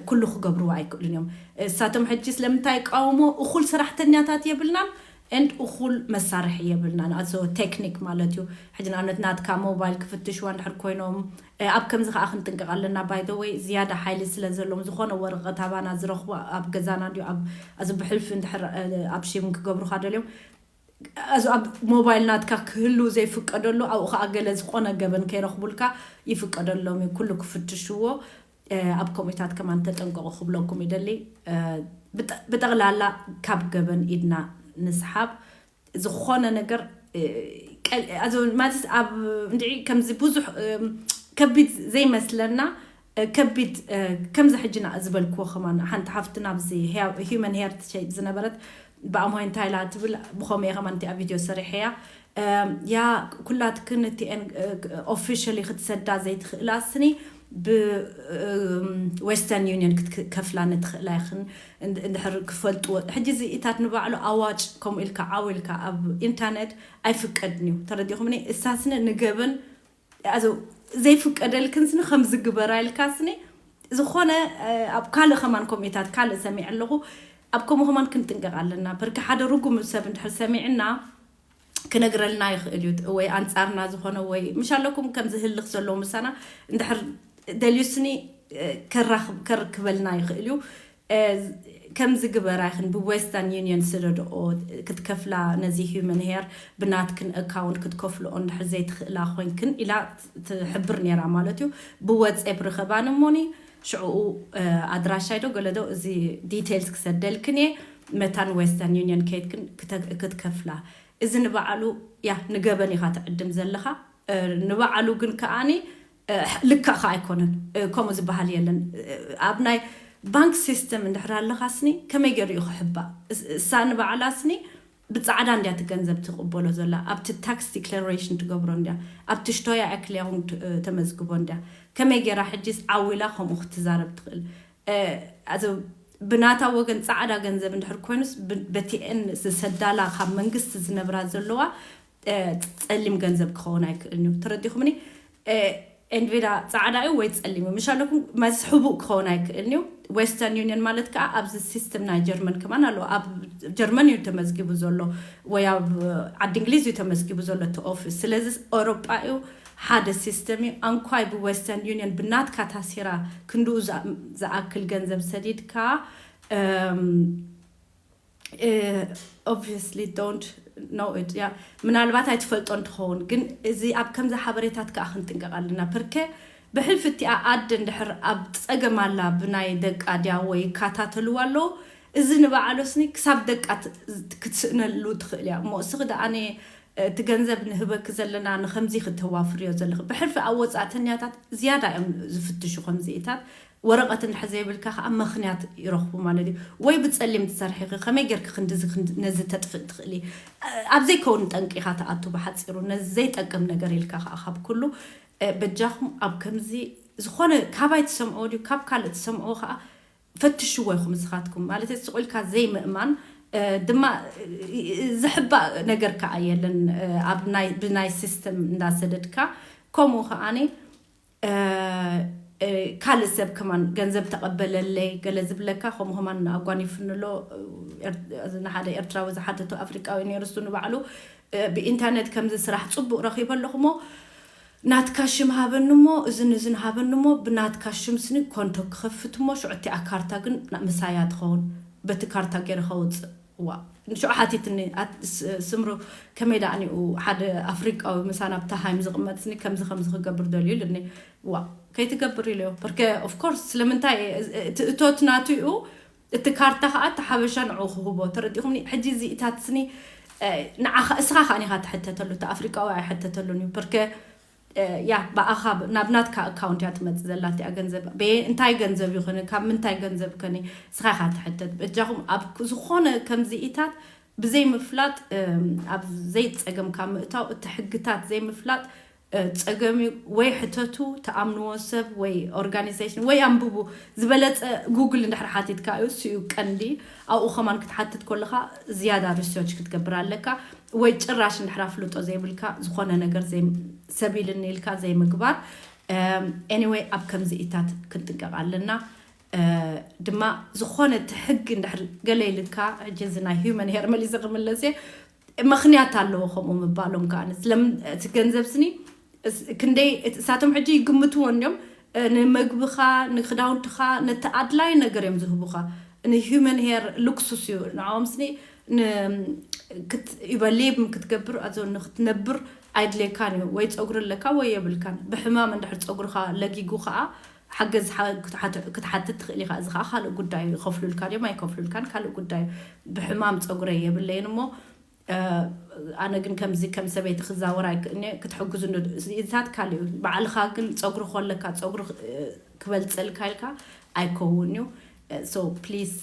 ኩሉ ክገብርዎ ኣይክእሉን እዮም። እሳቶም ሕጂ ስለምንታይ ይቃወሞ እኩል ሰራሕተኛታት የብልናን and እኹል መሳርሒ የብልናን። ኣዞ ቴክኒክ ማለት እዩ። ሕጂ ንኣብነት ናትካ ሞባይል ክፍትሽዋ እንድሕር ኮይኖም፣ ኣብ ከምዚ ከዓ ክንጥንቀቕ ኣለና። By the way ዝያዳ ሓይሊ ስለ ዘለዎም ዝኾነ ወረቐት ኣባና ዝረኽቡ ኣብ ገዛና እንዲዩ ኣብ ኣዚ ብሕልፊ እንድሕር ኣብ ሺም ክገብሩካ ደልዮም ኣዚ ኣብ ሞባይል ናትካ ክህሉ ዘይፍቀደሉ ኣብኡ ከዓ ገለ ዝኾነ ገበን ከይረኽቡልካ ይፍቀደሎም እዩ። ኩሉ ክፍትሽዎ ኣብ ኮሚታት ከማን ተጠንቀቑ ክብለኩም ይደሊ። ብጠቕላላ ካብ ገበን ኢድና ንስሓብ። ዝኾነ ነገር ማለት ኣብ እንድዒ ከምዚ ብዙሕ ከቢድ ዘይመስለና ከቢድ ከምዚ ሕጂና ዝበልክዎ ከማን ሓንቲ ሓፍትና ኣብዚ ሂመን ሄር ትሸይጥ ዝነበረት ብኣምሆይ እንታይ ኢላ ትብል ብኸምኡ ከማን እቲኣ ቪድዮ ሰሪሐያ። ያ ኩላትክን እቲአን ኦፊሻሊ ክትሰዳ ዘይትኽእላ ስኒ ብዌስተርን ዩኒየን ክትከፍላ ንትኽእላ ይኽን እንድሕር ክፈልጥዎ። ሕጂ እዚ ኢታት ንባዕሉ ኣዋጭ ከምኡ ኢልካ ዓው ኢልካ ኣብ ኢንተርኔት ኣይፍቀድን እዩ። ተረዲኹምኒ? እሳስኒ ንገበን ዘይፍቀደልክን ስኒ ከምዚ ግበራ ኢልካ ስኒ ዝኾነ ኣብ ካልእ ከማን ኮሜታት ካልእ ሰሚዕ ኣለኹ። ኣብ ከምኡ ከማን ክንጥንቀቕ ኣለና። በርኪ ሓደ ርጉም ሰብ እንድሕር ሰሚዕና ክነግረልና ይኽእል እዩ። ወይ ኣንጻርና ዝኾነ ወይ ምሽ ኣለኩም ከም ዝህልኽ ዘለዎ ምሳና እንድሕር ደልዩ ስኒ ከራኽብ- ከርክበልና ይኽእል እዩ። ከምዚ ግበራ ይኽን ብዌስተርን ዩኒየን ስደድኦ ክትከፍላ ነዚ ሂመን ሄር ብናትክን ኣካውንት ክትከፍልኦ እንድሕር ዘይትኽእላ ኮይንክን ኢላ ትሕብር ነይራ ማለት እዩ። ብወፀብ ርኸባን እሞኒ ሽዕኡ ኣድራሻይ ዶ ገለዶ እዚ ዲቴልስ ክሰደልክን እየ። መታን ዌስተርን ዩኒየን ከይድክን ክትከፍላ እዚ ንባዕሉ ያ ንገበን ኢኻ ትዕድም ዘለኻ። ንባዕሉ ግን ከኣኒ ልክዕካ ኣይኮነን። ከምኡ ዝበሃል የለን። ኣብ ናይ ባንክ ሲስተም እንድሕር ኣለኻ ስኒ ከመይ ገይሩ እዩ ክሕባእ? እሳ ንባዕላ ስኒ ብፃዕዳ እንድያ እቲ ገንዘብ ትቕበሎ ዘላ ኣብቲ ታክስ ዲክለሬሽን ትገብሮ እንድያ ኣብቲ ሽቶያ ኣክሊያውን ተመዝግቦ እንድያ። ከመይ ገይራ ሕጂስ ዓዊላ ከምኡ ክትዛረብ ትኽእል? ብናታ ወገን ፃዕዳ ገንዘብ እንድሕር ኮይኑስ በቲኤን ዝሰዳላ ካብ መንግስቲ ዝነብራ ዘለዋ ፀሊም ገንዘብ ክኸውን ኣይክእልን እዩ። ተረዲኹምኒ? ኤንቬዳ ፃዕዳ እዩ ወይ ፀሊም እዩ ምሽ ኣለኩም መስ ሕቡእ ክኸውን ኣይክእልን እዩ። ዌስተርን ዩኒየን ማለት ከዓ ኣብዚ ሲስተም ናይ ጀርመን ከማን ኣለዎ። ኣብ ጀርመን እዩ ተመዝጊቡ ዘሎ ወይ ኣብ ዓዲ እንግሊዝ እዩ ተመዝጊቡ ዘሎ እቲ ኦፊስ። ስለዚ ኤውሮጳ እዩ ሓደ ሲስተም እዩ። ኣንኳይ ብዌስተርን ዩኒየን ብናትካ ታሲራ ክንድኡ ዝኣክል ገንዘብ ሰዲድካ obviously don't know it ያ ምናልባት ኣይትፈልጦ እንትኸውን ግን እዚ ኣብ ከምዚ ሓበሬታት ከዓ ክንጥንቀቕ ኣለና። ፐርከ ብሕልፊ እቲኣ ኣደ እንድሕር ኣብ ፀገም ኣላ ብናይ ደቃ ድያ ወይ ይከታተልዋ ኣለዉ። እዚ ንባዕሉ ስኒ ክሳብ ደቃ ክትስእነሉ ትኽእል እያ እሞ እስኺ ደኣ እቲ ገንዘብ ንህበኪ ዘለና ንኸምዚ ክተዋፍርዮ ዘለኺ ብሕልፊ ኣብ ወፃእተኛታት ዝያዳ እዮም ዝፍትሹ ከምዚኢታት ወረቐት እንድሕር ዘይብልካ ከዓ ምኽንያት ይረኽቡ ማለት እዩ። ወይ ብፀሊም ትሰርሒ ኢኺ፣ ከመይ ጌርኪ ክንድዚ ክንድ- ነዚ ተጥፍእ ትኽእሊ? ኣብ ዘይከውን ጠንቂ ኢኻ ትኣቱ። ብሓፂሩ ነዚ ዘይጠቅም ነገር ኢልካ ከዓ ካብ ኩሉ እ፣ በጃኹም ኣብ ከምዚ ዝኾነ ካባይ ትሰምዕዎ ድዩ ካብ ካልእ ትሰምዕዎ ከዓ ፈትሽዎ ኢኹም ንስኻትኩም ማለት ስቕ ኢልካ ዘይምእማን እ፣ ድማ እ፣ ዝሕባእ ነገር ከዓ የለን እ፣ ኣብ ናይ ብናይ ሲስተም እንዳሰደድካ ከምኡ ከዓኒ ካልእ ሰብ ከማን ገንዘብ ተቐበለለይ ገለ ዝብለካ ከምኡ ከማን ኣጓኒፍንሎ። ንሓደ ኤርትራዊ ዝሓተቶ ኣፍሪቃዊ ነይሩ እሱ ንባዕሉ ብኢንተርነት ከምዚ ስራሕ ፅቡቅ ረኺበ ኣለኹ ሞ ናትካ ሽም ሃበኒ ሞ እዝን እዝን ሃበኒ ሞ ብናትካ ሽም ስኒ ኮንቶ ክኸፍት ሞ ሽዑ እቲኣ ካርታ ግን ምሳያ ትኸውን በቲ ካርታ ገይረ ከውፅእ ዋ ንሽዑ ሓቲትኒ ስምሩ ከመይ ደኣ ኒኡ ሓደ ኣፍሪቃዊ ምሳና ኣብ ተሃይም ዝቕመጥ ስኒ ከምዚ ከምዚ ክገብር ደልዩ ኢሉኒ ዋ ከይትገብር ኢለዮ በርከ of course ስለምንታይ እቲ እቶት ናቱ እዩ እቲ ካርታ ከዓ እቲ ሓበሻ ንዑ ክህቦ ተረዲኹምኒ ሕጂ እዚ እታት ስኒ ንዓኻ እስኻ ከዓ ኒኻ ትሕተተሉ እቲ ኣፍሪቃዊ ኣይሕተተሉን እዩ በርከ ያ ብኣኻ ናብ ናትካ ኣካውንት እያ ትመፅእ ዘላ እቲኣ ገንዘብ እንታይ ገንዘብ ይኾነ ካብ ምንታይ ገንዘብ ከነ ስኻ ኢኻ ትሕተት በጃኹም ኣብ ዝኾነ ከምዚኢታት ብዘይ ምፍላጥ ኣብ ዘይፀገም ካብ ምእታው እቲ ሕግታት ዘይምፍላጥ ፀገም እዩ ወይ ሕተቱ ተኣምንዎ ሰብ ወይ ኦርጋኒዜሽን ወይ ኣንብቡ ዝበለፀ ጉግል እንድሕር ሓቲትካ እዩ እሱ እዩ ቀንዲ ኣብኡ ከማን ክትሓትት ከለካ ዝያዳ ሪሰርች ክትገብር ኣለካ ወይ ጭራሽ እንድሕር ኣፍልጦ ዘይብልካ ዝኾነ ነገር ሰብ ኢልኒ ኢልካ ዘይምግባር anyway ኣብ ከምዚ ኢታት ክንጥንቀቕ ኣለና ድማ ዝኾነ እቲ ሕጊ እንድሕር ገለ ኢልካ፣ ሕጂ እዚ ናይ ሂውመን ሄር መሊሰ ክምለስ እየ፣ ምኽንያት ኣለዎ ከምኡ ምባሎም። ከኣ ስለምን እቲ ገንዘብ ስኒ ክንደይ እሳቶም ሕጂ ይግምትዎ እንዲዮም። ንመግብኻ፣ ንክዳውንትኻ፣ ነቲ ኣድላይ ነገር እዮም ዝህቡኻ። ንሂውመን ሄር ሉክሱስ እዩ ንዕኦም ስኒ። ይበሊብ ክትገብር ኣዞ ንክትነብር ኣይድልየካን እዩ። ወይ ፀጉሪ ኣለካ ወይ የብልካን። ብሕማም እንድሕር ፀጉርኻ ለጊጉ ከዓ ሓገዝ ክትሓትት ትኽእል ኢኻ። እዚ ከዓ ካልእ ጉዳይ እዩ። ይኸፍሉልካ ድዮም ኣይከፍሉልካን ካልእ ጉዳይ እዩ። ብሕማም ፀጉረይ የብለይን እሞ ኣነ ግን ከምዚ ከም ሰበይቲ ክዛወር ኣይክእልኒ ክትሕግዙ እዚታት ካልእ እዩ። ባዕልኻ ግን ፀጉሪ ከለካ ፀጉሪ ክበልፀልካ ኢልካ ኣይከውን እዩ። So please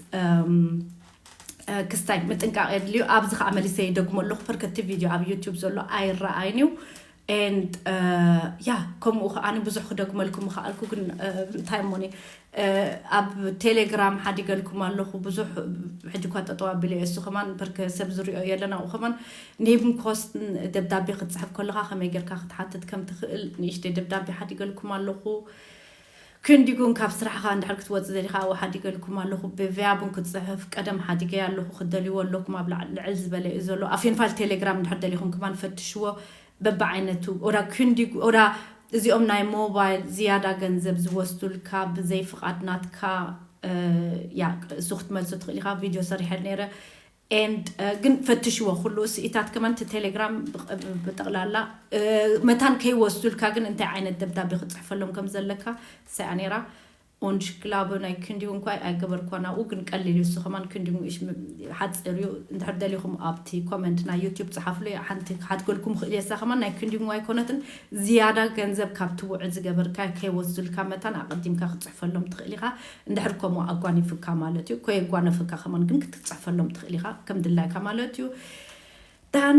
ክስታይ ምጥንቃቕ የድልዩ። ኣብዚ ከዓ መሊሰ ይደግሞ ኣለኹ። ፐርከቲ ቪድዮ ኣብ ዩቱብ ዘሎ ኣይረኣይን እዩ። And ያ ከምኡ ከዓ ብዙሕ ክደግመልኩም ምኽኣልኩ ግን እንታይ ሞኒ ኣብ ቴሌግራም ሓዲገልኩም ኣለኹ። ብዙሕ ሕጂ እኳ ጠጠው ኣቢለ እሱ ከማን ፐርከ ሰብ ዝሪኦ የለን። ኣብኡ ከማን ኔም ኮስት ደብዳቤ ክትፅሕፍ ከለካ ከመይ ጌርካ ክትሓትት ከም ትኽእል ንእሽተይ ደብዳቤ ሓዲገልኩም ኣለኹ። ክንዲጉን ካብ ስራሕኻ እንድሕር ክትወፅእ ዘሊኻ ኣብኡ ሓዲገልኩም ኣለኹ። ብቪያቡን ክትፅሕፍ ቀደም ሓዲገ ኣለኹ። ክደልይዎ ኣለኩም ኣብ ላዕሊ ልዕል ዝበለ እዩ ዘሎ። ኣብ ፌንፋል ቴሌግራም እንድሕር ደሊኹም ከማን ፈትሽዎ። በብዓይነቱ ኦዳ ክንዲጉ ኦዳ እዚኦም ናይ ሞባይል ዝያዳ ገንዘብ ዝወስዱልካ ብዘይ ፍቓድ ናትካ ያ እሱ ክትመልሶ ትኽእል ኢኻ። ቪድዮ ሰሪሐ ነይረ። And ግን ፈትሽዎ ኩሉ ስኢታት ከማን እቲ ቴሌግራም ብጠቕላላ መታን ከይወስዱልካ ግን እንታይ ዓይነት ደብዳቤ ክፅሕፈሎም ከም ዘለካ ሰያ ነይራ። Und ich glaube ናይ ክንዲጉ እንኳ ኣይገበርኳን ኣብኡ ግን ቀሊል እዩ። እሱ ከማን ክንዲጉ ሓፂር እዩ። እንድሕር ደሊኹም ኣብቲ ኮመንት ናይ ዩቲዩብ ፀሓፍሉ። ሓንቲ ክሓትገልኩም ክእል እየ። እሳ ከማን ናይ ክንዲጉ ኣይኮነትን። ዝያዳ ገንዘብ ካብቲ ውዕል ዝገበርካ ከይወስዱልካ መታን ኣቐዲምካ ክትፅሕፈሎም ትኽእል ኢኻ። እንድሕር ከምኡ ኣጓኒፍካ ማለት እዩ። ከየጓነፍካ ከማን ግን ክትፅሕፈሎም ትኽእል ኢኻ ከም ድላይካ ማለት እዩ። ዳን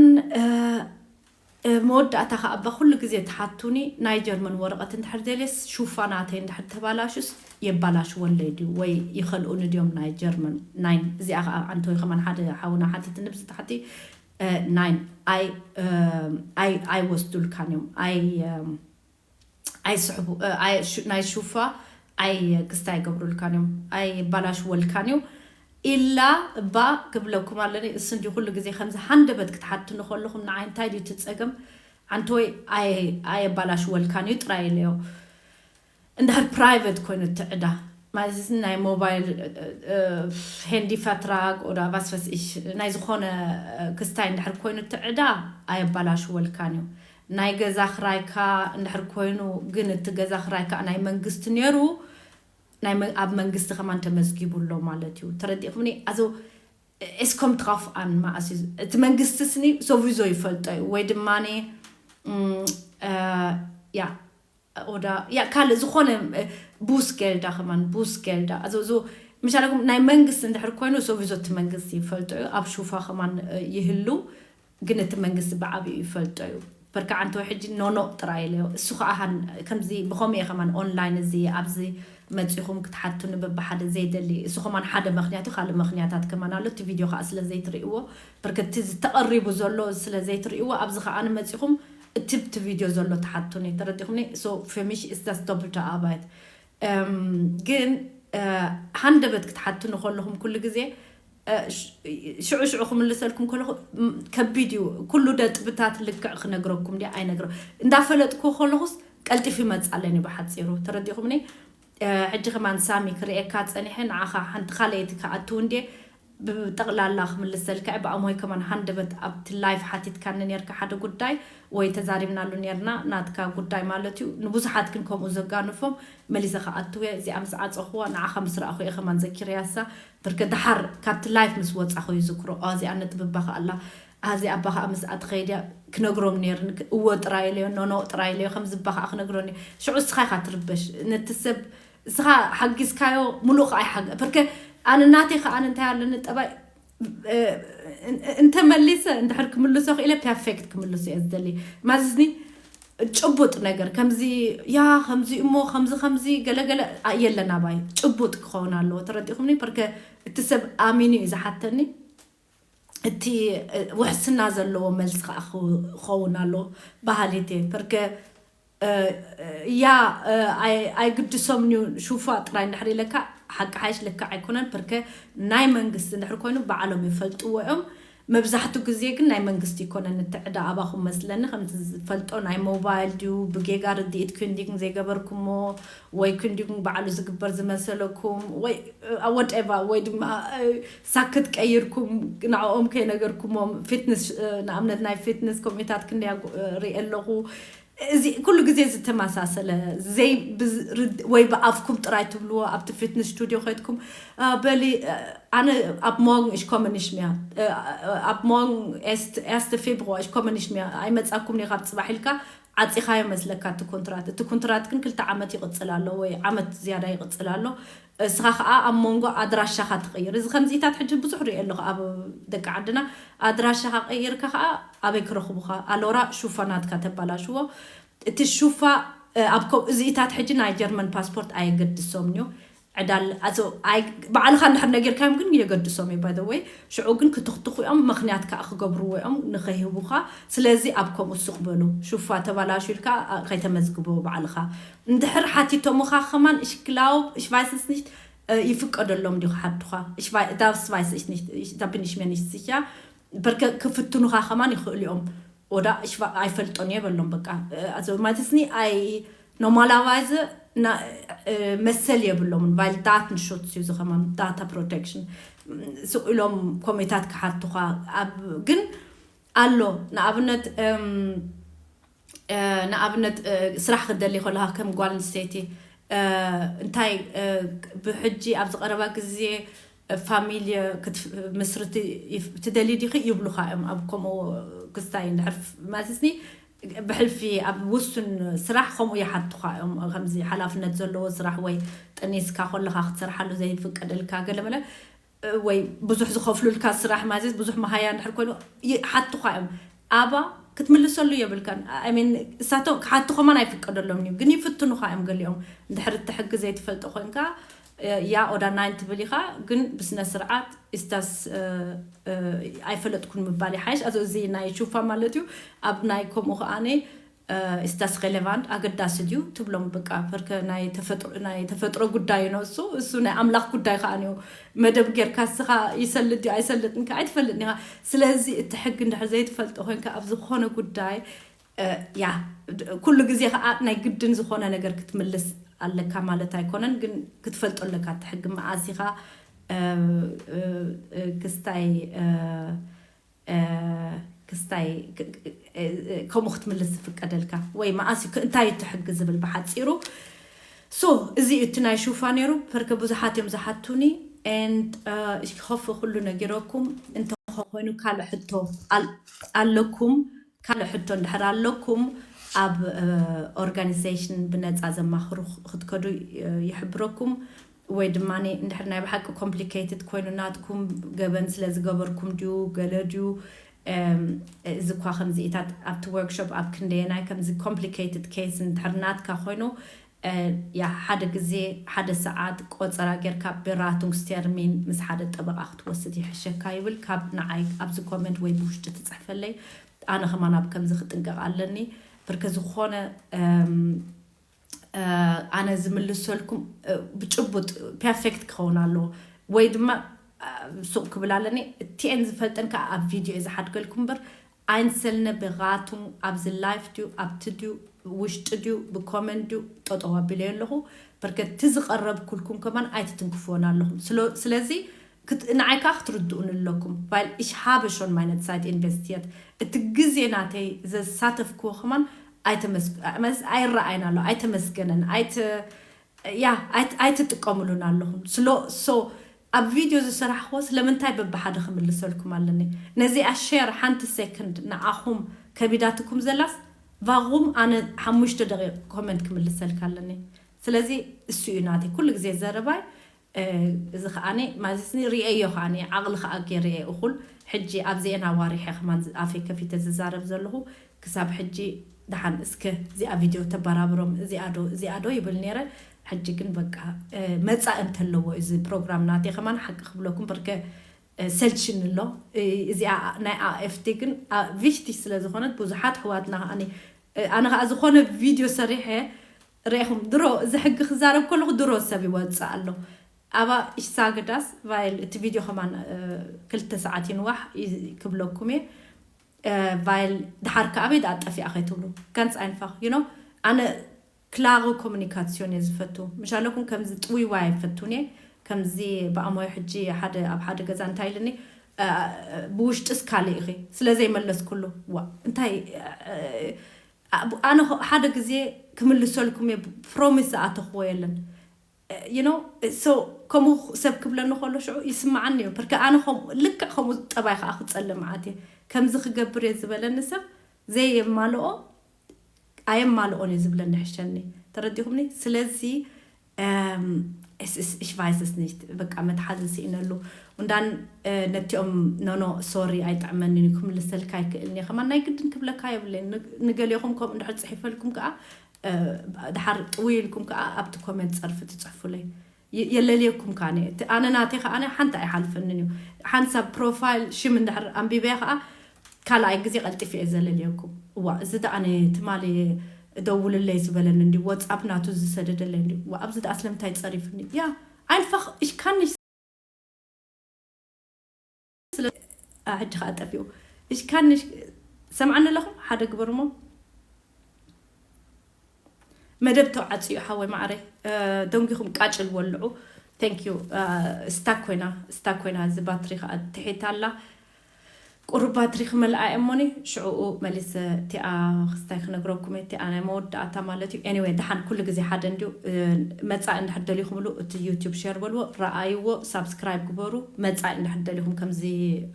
መወዳእታ ከዓ እባ ኩሉ ግዜ ትሓቱኒ ናይ ጀርመን ወረቐት እንድሕር ደልየስ ሹፋ ናተይ እንድሕር ተባላሹስ የባላሽወለይ ድዩ ወይ ይኸልኡኒ ድዮም ናይ ጀርመን ናይን? እዚኣ ከዓ ኣንቶይ ከማን ሓደ ሓውና ሓቲትኒ ብዚ ታሕቲ ናይን ኣይወስዱልካን እዮም። ኣይ ኣይስሕቡ ናይ ሹፋ ኣይ ክስታ ኣይገብሩልካን እዮም ኣይባላሽወልካን እዩ። ኢላ እባ ክብለኩም ኣለኒ። እሱ እንዲ ኩሉ ግዜ ከምዚ ሃንደበት ክትሓትኑ ከለኹም ንዓይ እንታይ ድዩ እቲ ፀገም? ኣንተ ወይ ኣየባላሽወልካን እዩ ጥራይ ኢለዮ። እንድሕር ፕራይቨት ኮይኑ እቲ ዕዳ ማለት ናይ ሞባይል ሄንዲ ፈትራግ ኦዳ ባስፈስ እሽ ናይ ዝኾነ ክስታይ እንድሕር ኮይኑ እቲ ዕዳ ኣየባላሽወልካን እዩ። ናይ ገዛ ክራይካ እንድሕር ኮይኑ ግን እቲ ገዛ ክራይካ ናይ መንግስቲ ነይሩ ኣብ መንግስቲ ከማን ተመዝጊቡ ኣሎ ማለት እዩ። ተረዲእኩምኒ? ኣዞ ኤስኮም ትኻፍኣን ማእስ እዩ እቲ መንግስቲ ስኒ ሶቪዞ ይፈልጦ እዩ ወይ ድማ ያ ኦዳ ያ ካልእ ዝኾነ ቡስ ጌልዳ ከማን ቡስ ጌልዳ ኣዞ ምሻለኩም ናይ መንግስቲ እንድሕር ኮይኑ ሶቪዞ እቲ መንግስቲ ይፈልጦ እዩ። ኣብ ሹፋ ከማን ይህሉ ግን እቲ መንግስቲ ብዓብኡ ይፈልጦ እዩ። በርካ ዓንተወ ሕጂ ኖኖ ጥራይ ኢለዮ። እሱ ከዓ ከምዚ ብኸምኡ እየ ከማን ኦንላይን እዚ ኣብዚ መፂኹም ክትሓቱኒ በብሓደ ዘይደሊ እሱ ከማን ሓደ ምክንያት እዩ። ካልእ ምክንያታት ከማን ኣሎ። እቲ ቪድዮ ከዓ ስለ ዘይትርእይዎ በርከቲ ዝተቐሪቡ ዘሎ ስለ ዘይትርእይዎ ኣብዚ ከዓ ንመፂኹም እቲ ብቲ ቪድዮ ዘሎ ትሓቱኒ ተረዲኹምኒ። So für mich ist das doppelte Arbeit ግን ሃንደበት ክትሓትኑ ከለኹም ኩሉ ግዜ ሽዑ ሽዑ ክምልሰልኩም ከለኹ ከቢድ እዩ። ኩሉ ደጥብታት ልክዕ ክነግረኩም ዲ ኣይነግረ እንዳፈለጥኩ ከለኹስ ቀልጢፍ ይመፃለን እዩ ብሓፂሩ ተረዲኹምኒ። ሕጂ ከማን ሳሚ ክርእየካ ፀኒሐ ንዓኻ ሓንቲ ካልኣይቲ ክኣትው እንዴ ብጠቕላላ ክምልሰልካ ብኣሞይ ከማን ሃንደበት ኣብቲ ላይፍ ሓቲትካኒ ነርካ ሓደ ጉዳይ ወይ ተዛሪብናሉ ነርና ናትካ ጉዳይ ማለት እዩ። ንብዙሓት ግን ከምኡ ዘጋንፎም መሊሰ ክኣትው እየ። እዚኣ ምስ ዓፀኽዋ ንዓኻ ምስ ረኣኹ እየ ከማን ዘኪረያሳ ብርክ ድሓር ካብቲ ላይፍ ምስ ወፃኹ ይዝክሮ። እዚኣ ነጥብባ ከኣላ ኣዚ ኣባ ከዓ ምስ ኣትኸይድያ ክነግሮም ነይርኒ። እወ ጥራይ ኢለዮ ኖኖ ጥራይ ኢለዮ ከምዚ እባ ከዓ ክነግሮኒ ሽዑ እስኻ ኢኻ ትርበሽ ነቲ ሰብ እስኻ ሓጊዝካዮ ሙሉእ ከዓ ይሓግ ፐርከ ኣነ ናተይ ከዓ እንታይ ኣለኒ ጠባይ እንተመሊሰ እንድሕር ክምልሶ ክኢለ ፐርፌክት ክምልሶ እየ ዝደሊ። ማዝኒ ጭቡጥ ነገር ከምዚ ያ ከምዚ እሞ ከምዚ ከምዚ ገለገለ የለን ኣባይ ጭቡጥ ክኸውን ኣለዎ። ተረዲኹምኒ ፐርከ እቲ ሰብ ኣሚኑ እዩ ዝሓተኒ። እቲ ውሕስና ዘለዎ መልሲ ከዓ ክኸውን ኣለዎ። ባህሊት እየ ፐርከ ያ ኣይግድሶም እዩ ሹፋ ጥራይ እንድሕር ኢለካ ሓቂ ሓይሽ ልክዕ ኣይኮነን። ብርከ ናይ መንግስቲ እንድሕር ኮይኑ ባዕሎም ይፈልጥዎ እዮም። መብዛሕቱ ግዜ ግን ናይ መንግስቲ ይኮነን እቲ ዕዳ ኣባኹም መስለኒ። ከምቲ ዝፈልጦ ናይ ሞባይል ድዩ ብጌጋ ርድኢት ኩንዲግን ዘይገበርኩሞ ወይ ኩንዲግን ባዕሉ ዝግበር ዝመሰለኩም ወይ ወደቫ ወይ ድማ ሳክት ቀይርኩም ንዕኦም ከይነገርኩሞም ፊትነስ ንኣብነት ናይ ፊትነስ ኮሚታት ክንደያ ሪኤ ኣለኹ። እዚ ኩሉ ግዜ ዝተመሳሰለ ወይ ብኣፍኩም ጥራይ ትብልዎ ኣብቲ ፊትነስ ስቱዲዮ ከድኩም በሊ ኣነ ኣብ ሞርግ እሽ ኮመን እሽ ሚያ ኣብ ሞርግ ኤስት ፊብሮ እሽ ኮመን እሽ ሚያ ኣይመጻኩም ኒ ካብ ጽባሕ ኢልካ ዓጺኻዮ መስለካ እቲ ኮንትራት። እቲ ኮንትራት ግን ክልተ ዓመት ይቕጽል ኣሎ ወይ ዓመት ዝያዳ ይቕጽል ኣሎ። እስኻ ከዓ ኣብ መንጎ ኣድራሻኻ ትቕይር። እዚ ከምዚኢታት ሕጂ ብዙሕ ሪኦ ኣለኹ ኣብ ደቂ ዓድና። ኣድራሻኻ ቀይርካ ከዓ ኣበይ ክረኽቡኻ? ኣሎራ ሹፋ ናትካ ተባላሽዎ። እቲ ሹፋ ኣብ እዚኢታት ሕጂ ናይ ጀርመን ፓስፖርት ኣየገድሶም እዩ። ዕዳል ባዕልኻ እንድሕር ነጊርካዮም ግን የገድሶም እዩ ባይ ወይ ሽዑ ግን ክትኽትኹ እዮም ምክንያት ከዓ ክገብርዎ እዮም ንኸይህቡኻ። ስለዚ ኣብ ከምኡ ስቕ በሉ። ሹፋ ተባላሹ ኢልካ ከይተመዝግቦ ባዕልኻ እንድሕር ሓቲቶምኻ ከማን ich glaube ich weiß es nicht ይፍቀደሎም ድዩ ክሓቱኻ? Das weiß ich nicht, da bin ich mir nicht sicher። በርከ ክፍትኑኻ ከማን ይኽእሉ እዮም። Oder ich አይፈልጦን እየ በሎም በቃ። Also ማለት ኒ ኣይ normalerweise መሰል የብሎምን weil Datenschutz እዩ ዝኸማን data protection ስቕ ኢሎም ኮሜታት ክሓቱኻ። ግን ኣሎ ንኣብነት ንኣብነት ስራሕ ክትደሊ ከለካ ከም ጓል ኣንስተይቲ እንታይ ብሕጂ ኣብዚ ቀረባ ግዜ ፋሚሊ ክትምስርቲ ትደሊ ዲኺ ይብሉካ እዮም። ኣብ ከምኡ ክስታይ እንድሕር ማለትኒ ብሕልፊ ኣብ ውሱን ስራሕ ከምኡ ይሓቱካ እዮም። ከምዚ ሓላፍነት ዘለዎ ስራሕ ወይ ጠኒስካ ከለካ ክትሰርሓሉ ዘይፍቀደልካ ገለመለ ወይ ብዙሕ ዝኸፍሉልካ ስራሕ ማለት ብዙሕ መሃያ እንድሕር ኮይኑ ይሓቱኻ እዮም። ኣባ ክትምልሰሉ የብልካን። I mean እሳቶም ክሓቱ ከማን ኣይፍቀደሎም እዩ፣ ግን ይፍትኑኻ እዮም ገሊኦም። እንድሕር እቲ ሕጊ ዘይትፈልጦ ኮይንካ ያ ኦዳ ናይን ትብል ኢኻ፣ ግን ብስነ ስርዓት ኢስታስ ኣይፈለጥኩን ምባል ይሓይሽ። ኣዞ እዚ ናይ ሹፋ ማለት እዩ። ኣብ ናይ ከምኡ ከኣነ ኢስታስ ሬሌቫንት ኣገዳሲ ድዩ ትብሎም። በቃ በርከ ናይ ተፈጥሮ ናይ ተፈጥሮ ጉዳይ ነው እሱ እሱ ናይ ኣምላኽ ጉዳይ ከኣ ነው። መደብ ጌርካ እስኻ ይሰልጥ ድዩ ኣይሰልጥን ከኣ ኣይትፈልጥን ኢኻ። ስለዚ እቲ ሕጊ እንድሕር ዘይትፈልጦ ኮይንካ ኣብ ዝኾነ ጉዳይ ያ ኩሉ ግዜ ከኣ ናይ ግድን ዝኾነ ነገር ክትምልስ ኣለካ ማለት ኣይኮነን፣ ግን ክትፈልጦ ኣለካ እቲ ሕጊ መኣስ ኢኻ ክስታይ ክስታይ ከምኡ ክትምልስ ዝፍቀደልካ ወይ መኣስ እንታይ እዩ እቲ ሕጊ ዝብል ብሓፂሩ። So እዚ እዩ እቲ ናይ ሹፋ ነይሩ። ፐርከ ብዙሓት እዮም ዝሓቱኒ and ክኸፍ ኩሉ ነጊረኩም እንተኾይኑ ካልእ ሕቶ ኣለኩም ካልእ ሕቶ እንድሕር ኣለኩም ኣብ organization ብነፃ ዘማኽሩ ክትከዱ ይሕብረኩም። ወይ ድማ እንድሕር ናይ ብሓቂ complicated ኮይኑ ናትኩም ገበን ስለ ዝገበርኩም ድዩ ገለ ድዩ እዚ እኳ ከምዚኢታት ኣብቲ workshop ኣብ ክንደየናይ ከምዚ complicated case እንድሕር ናትካ ኮይኑ ያ ሓደ ግዜ ሓደ ሰዓት ቆፀራ ጌርካ Beratungstermin ምስ ሓደ ጠበቃ ክትወስድ ይሕሸካ ይብል። ካብ ንዓይ ኣብዚ comment ወይ ብውሽጢ ትፅሕፈለይ ኣነ ከማን ኣብ ከምዚ ክጥንቀቕ ኣለኒ። ብርከ ዝኾነ ኣነ ዝምልሰልኩም ብጭቡጥ perfect ክኸውን ኣለዎ ወይ ድማ ሱቕ ክብል ኣለኒ። እቲኤን ዝፈልጠን ከዓ ኣብ ቪድዮ እየ ዝሓድገልኩም እምበር Einzelne Beratung ኣብዚ live ድዩ ኣብቲ ድዩ ውሽጢ ድዩ ብኮመንት ድዩ ጠጠው ኣቢለዮ ኣለኹ። በርከቲ ዝቐረብኩልኩም ከማን ኣይትትንክፍዎን ኣለኹም። ስለዚ ንዓይ ከዓ ክትርድኡን ኣለኩም። Weil ich habe schon meine Zeit investiert። እቲ ግዜ ናተይ ዘሳተፍክዎ ከማን ኣይረኣይን ኣሎ ኣይተመስገነን ኣይተ ያ ኣይትጥቀምሉን ኣለኹም። ስሎ so ኣብ ቪድዮ ዝሰራሕክዎ ስለምንታይ በብሓደ ክምልሰልኩም ኣለኒ። ነዚኣ ሼር ሓንቲ ሴኮንድ ንዓኹም ከቢዳትኩም ዘላስ ቫኹም ኣነ ሓሙሽተ ደቂቕ ኮመንት ክምልሰልካ ኣለኒ። ስለዚ እሱ እዩ ናተይ ኩሉ ግዜ ዘረባይ። እዚ ከዓኒ ማለትኒ ርእየዮ ከዓኒ ዓቕሊ ከኣ ገይረ እየ እኹል። ሕጂ ኣብዚኤን ኣዋሪሐ ከማን ኣፈይ ከፊተ ዝዛረብ ዘለኹ ክሳብ ሕጂ ደሓን እስከ እዚኣ ቪድዮ ተበራብሮም እዚኣ ዶ እዚኣ ዶ ይብል ነይረ። ሕጂ ግን በቃ መጻኢ እንተለዎ እዚ ፕሮግራም ናተይ ከማን ሓቂ ክብለኩም በርከ ሰልችኒ ኣሎ። እዚኣ ናይ AfD ግን wichtig ስለ ዝኾነት ብዙሓት ኣሕዋትና ከዓኒ ኣነ ከዓ ዝኾነ ቪድዮ ሰሪሐ ርኢኹም ድሮ እዚ ሕጊ ክዛረብ ከለኹ ድሮ ሰብ ይወፅእ ኣሎ። Aber ich sage das, weil እቲ ቪድዮ ከማን ክልተ ሰዓት ይንዋሕ ክብለኩም እየ። ቫይል ድሓር ከኣበይ ደኣ ጠፊኣ ከይትብሉ። Ganz einfach, you know? ኣነ ክላሩ ኮሙኒካሲዮን እየ ዝፈቱ። ምሻለኩም ከምዚ ጥውይዋይ ኣይፈቱን እየ። ከምዚ ብኣሞይ ሕጂ ሓደ ኣብ ሓደ ገዛ እንታይ ኢልኒ፣ ብውሽጥስ ካልእ ኢኺ። ስለ ዘይመለስኩሉ፣ ዋ እንታይ፣ ኣነ ሓደ ግዜ ክምልሰልኩም እየ፣ ፕሮሚስ ዝኣተኽዎ የለን። You know? So ከምኡ ሰብ ክብለኒ ከሎ ሽዑ ይስምዓኒ እዩ። ፕርከ ኣነ ልክዕ ከምኡ ጠባይ ከዓ ክፀልእ መዓት እየ። ከምዚ ክገብር እየ ዝበለኒ ሰብ ዘየማልኦ ኣየማልኦን እዩ ዝብለኒ ሕሸኒ። ተረዲኹምኒ? ስለዚ ich weiß es nicht, በቃ መትሓዚ ስኢነሉ። እንዳን ነቲኦም ኖኖ ሶሪ ኣይጥዕመንን እዩ ክምልሰልካ ኣይክእልን እየ። ከማን ናይ ግድን ክብለካ የብለይ። ንገሌኹም ከምኡ እንድሕር ፅሒፈልኩም ከዓ ድሓር ጥውይ ኢልኩም ከዓ ኣብቲ ኮመንት ፀርፊ ትፅሕፉለይ። የለልየኩም ከዓ ኣነ ናተይ ከዓ ሓንቲ ኣይሓልፈንን እዩ። ሓንሳብ ፕሮፋይል ሽም እንድሕር ኣንቢበያ ከዓ ካልኣይ ግዜ ቀልጢፍ እየ ዘለልየኩም። እዋ እዚ ደኣ ኣነ ትማሊ ደውልለይ ዝበለኒ እንዲ ዋትሳፕ ናቱ ዝሰደደለይ እንዲ ዋ ኣብዚ ደኣ ስለምንታይ ጸሪፍኒ? ያ einfach, ich kann nicht. ስለ ሕጂ ከዓ ጠፊኡ። Ich kann nicht. ሰምዓኒ ኣለኹም? ሓደ ግበርሞ። መደብ ተውዓጽ እዩ ሓወይ ማዕረይ። ደንጊኹም ቃጭል ወልዑ። Thank you. ስታክ ኮይና፣ ስታክ ኮይና፣ እዚ ባትሪ ከዓ ትሒት ኣላ። ቁሩብ ባትሪ ክመልኣ እየ እሞኒ ሽዕኡ መሊሰ እቲኣ ክስታይ ክነግረኩም እየ። እቲኣ ናይ መወዳእታ ማለት እዩ። Anyway፣ ደሓን ኩሉ ግዜ ሓደ እንድዩ። መጻኢ እንድሕር ደሊኹምሉ እቲ ዩቲዩብ ሸር በልዎ፣ ረኣይዎ፣ ሳብስክራይብ ግበሩ። መጻኢ እንድሕር ደሊኹም ከምዚ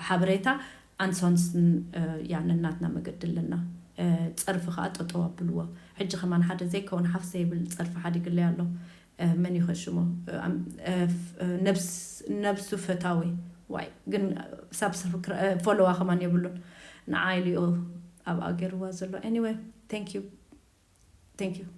ሓበሬታ ኣንሶንስን ያ ነናትና መገዲ ኣለና። ጸርፊ ከዓ ጠጠው ኣብልዎ። ሕጂ ከማን ሓደ ዘይከውን ሓፍ ዘይብል ጸርፊ ሓዲግለይ ኣሎ። መን ይኸሽሞ? ነብሱ ፈታዊ ዋይ ግን ሳብ ፎሎዋ ከማን የብሉን። ንዓይ ልኡ ኣብኣ ገይርዋ ዘሎ። Anyway, thank you. Thank you.